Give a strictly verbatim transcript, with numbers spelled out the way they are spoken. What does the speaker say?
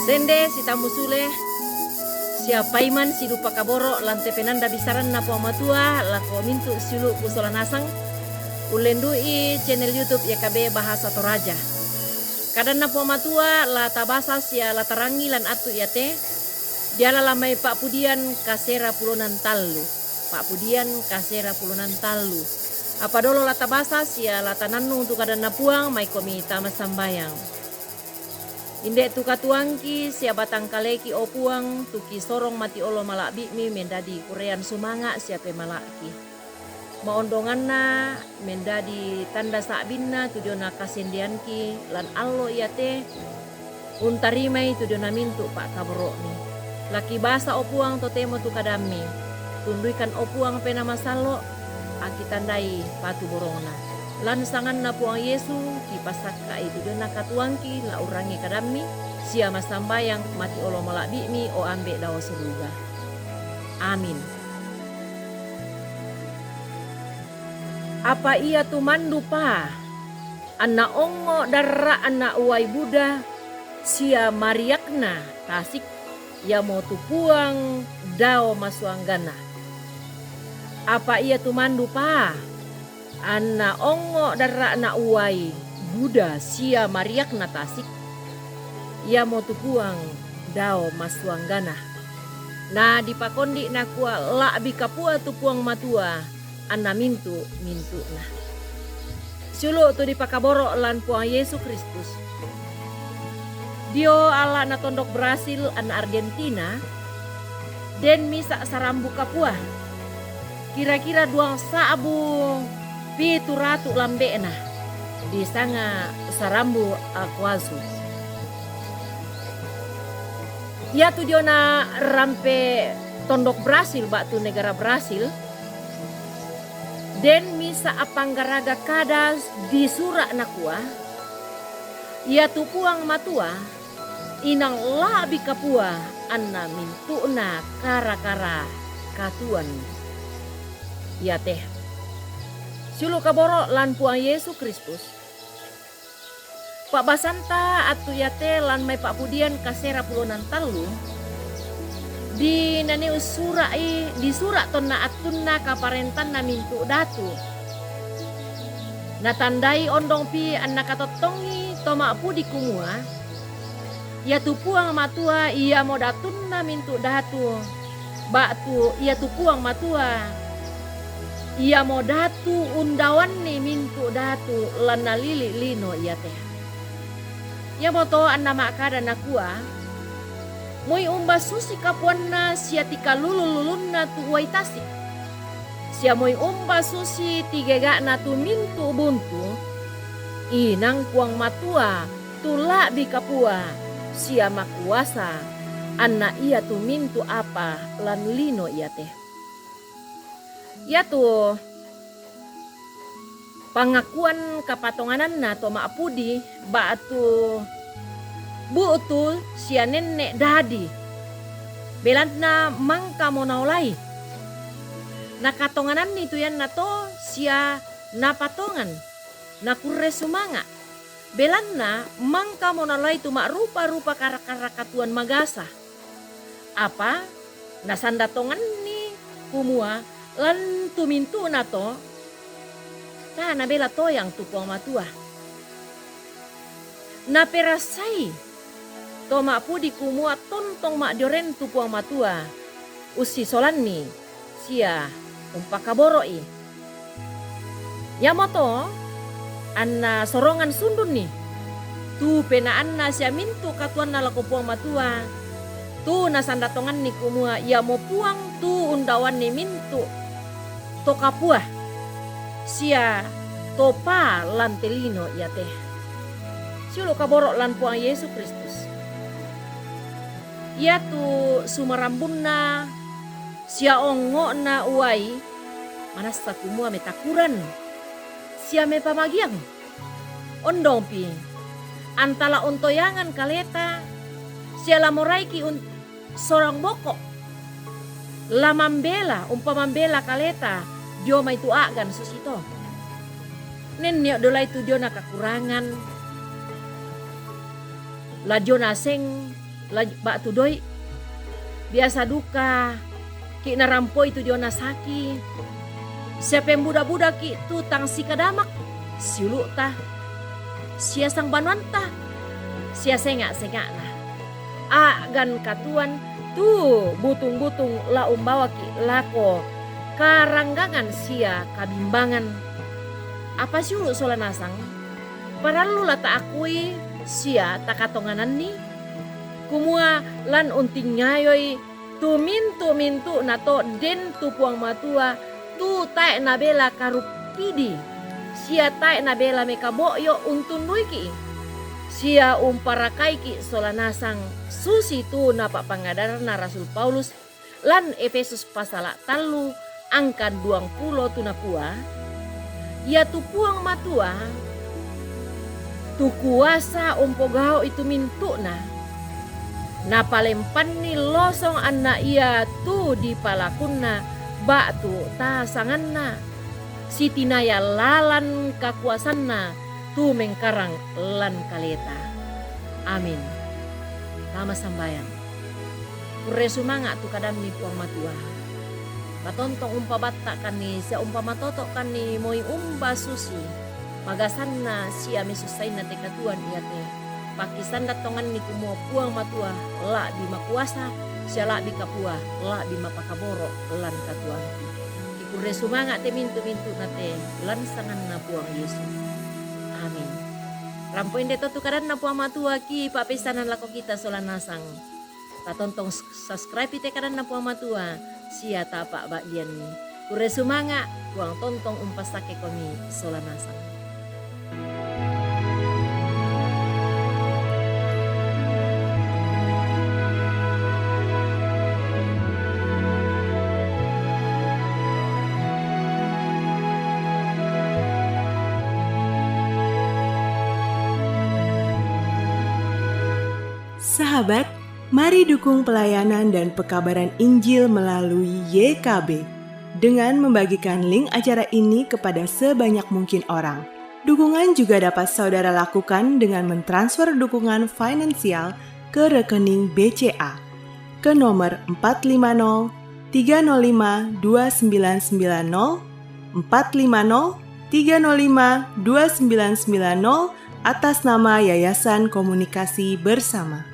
Sende sitammu sule, sia paiman sidupa kaboro' lan te penanda bisaranna Puang Matua lako mintu' siulu' kusola nasang ullendu'i channel YouTube Y K B Bahasa Toraja. Kadanna Puang Matua la tabasa sia la tarangi lan attu iate, diala la mai pa'pudian kasera pulonan tallu. Pa'pudian kasera pulonan tallu. Apa dolo la tabasa sia la tanannung tu kadanna Puang, maikomi tama sambayang. Inde tu katuoangki sia batang kaleki, o Puang, tu kisorong mati olo mala'bi'mi mendadi kurean sumanga' sia pemala'ki. Maondonganna mendadi tanda sa'binna tu diona kasendeanki lan allo iate untarimai tu diona mintu' pa'kaboro'mi. La kibasa, o Puang, totemo tu kadammi. Tunduikan, o Puang, Penaa Masallo', akitandai patu borongna. Lan sanganna Puang Yesu, kipasakka'i tu diona katuoangki la urangi kadammi, sia massambayang mati olo mala'bi'mi, o Ambe' dao suruga. Amin. Apa ia tu mandu paa, anna ongngo' darra'na uai buda sia mariakna tasik, iamotu Puang dao masuanggana. Apa ia tu mandu paa, anna ongngo' darra'na uai buda sia mariakna tasik, iamotu Puang dao masuanggana. Na dipakondi' nakua, la'bi kapua tu Puang Matua anna mintu'-mintu'na. Siulu' tu dipakaboro' lan Puang Yesu Kristus. Dio alla'na tondok Brasil anna Argentina, den misa' sarambu kapua, kira-kira duang sa'bu pitu ratu' lambe'na, disanga sarambu Aquazu. Iatu diona rampe tondok Brasil ba'tu negara Brasil, den misa' appanggaraga kada disura' nakua, iatu Puang Matua inang la'bi kapua anna mintu'na kara-kara katuoan iate. Siulu' kaboro' lan Puang Yesu Kristus. Pa'basanta attu iate lan mai pa'pudian kasera pulonan tallu, dinaniu sura'i, disura' tonna attunna kaparentanna mintu' datu. Natandai ondongpi anna katottongi to ma'pudi kumua, iatu Puang Matua iamo datunna mintu' datu, ba'tu iatu Puang Matua iamo datu undaoanni mintu' datu lan nalili' lino iate. Iamoto anna ma'kada nakua, moi umba susi kapuanna sia tikalulun-lulunna tu uai tasik, sia moi umba susi tigega'na tu mintu' buntu, inang Puang Matua tu la'bi kapua sia makuasa anna iatu mintu' apa lan lino iate. Iatu pangakuan kapatongananna to ma'pudi ba'tu bu'tu sia nenne' dadi, belanna mangkamo naolai. Nakatongananni tu iannato sia napatongan, nakurre sumanga', belanna mangkamo naolai tu ma'rupa-rupa kara-kara katuoan magasa. Apa nasanda tonganni kumua lan tu mintu'na to, tae' nabela toyang tu Puang Matua. Naperassai to ma'pudi kumua tontong ma'dioren tu Puang Matua ussisolanni sia umpakaboro'i. Iamoto anna sorongan sundunni tu penaanna sia mintu' katuoanna lako Puang Matua, tu nasanda tonganni kumua iamo Puang tu undaoanni mintu' to kapua sia to paa lan te lino iate. Siulu' kaboro' lan Puang Yesu Kristus. Iatu sumarambunna sia ongngo'na uai, manassa kumua metakuran sia mepamagiang. Ondongpi, antala untoyangan kaleta sia la moraiki' un-, sorang boko', la mambela, umpamambela kaleta dio mai tu a'gan susito. Nennia' dolai tu diona kakurangan, la diona seng ba'tu doi'. Biasa duka ki' narampoi tu dio nasaki. Sia pembuda-buda ki' tu tang sikadamak, siulu'ta, sia sangbanuanta, sia senga'-senga'na. A'gan katuoan tu butung-butung la umbawa ki' lako karanggangan sia kabimbangan. Apa siulu' sola nasang? Parallu la ta'akkui sia takatongananni, kumua lan untingayoi tu mintu'-mintu'na to den tu Puang Matua tu tae' nabela karuppidi, sia tae' nabela mekabo'yo' untunduiki', sia umparakaiki' sola nasang, susitu napa'pangadarna Rasul Paulus lan Efesus pasala' tallu angkan duangpulo tu nakua, iatu Puang Matua tu kuasa umpogau'i tu mintu'na, napalempanni losong anna ia tu dipalakunna ba'tu tasanganna, sitinaya lalan kakuasanna tu mengkarang lan kaleta. Amin. Tama sambayang. Kurre sumanga' tu kadammi Puang Matua. Patontong umpabatta'kanni sia umpamatoto'kanni moi umba susi magasanna sia mesussainna te katuoan iate. Pakkisanda tonganni kumua Puang Matua la'bi makuasa sia la'bi kapua, la'bi mapakaboro' lan katuoangki. Kikurre sumanga' te mintu'-mintu'na te lan sanganna Puang Yesus. Amin. Rampo inde to tu kadanna Puang Matua ki pa'peissanan lako kita sola nasang. Tatontong s-, subscribe te kadanna Puang Matua, sia tapa'ba'gianni. Kurre sumanga', Puang tontong umpassakkekomi sola nasang. Sahabat, mari dukung pelayanan dan pekabaran Injil melalui Y K B dengan membagikan link acara ini kepada sebanyak mungkin orang. Dukungan juga dapat saudara lakukan dengan mentransfer dukungan finansial ke rekening B C A ke nomor empat lima nol tiga nol lima dua sembilan sembilan nol, empat lima nol tiga nol lima dua sembilan sembilan nol, atas nama Yayasan Komunikasi Bersama.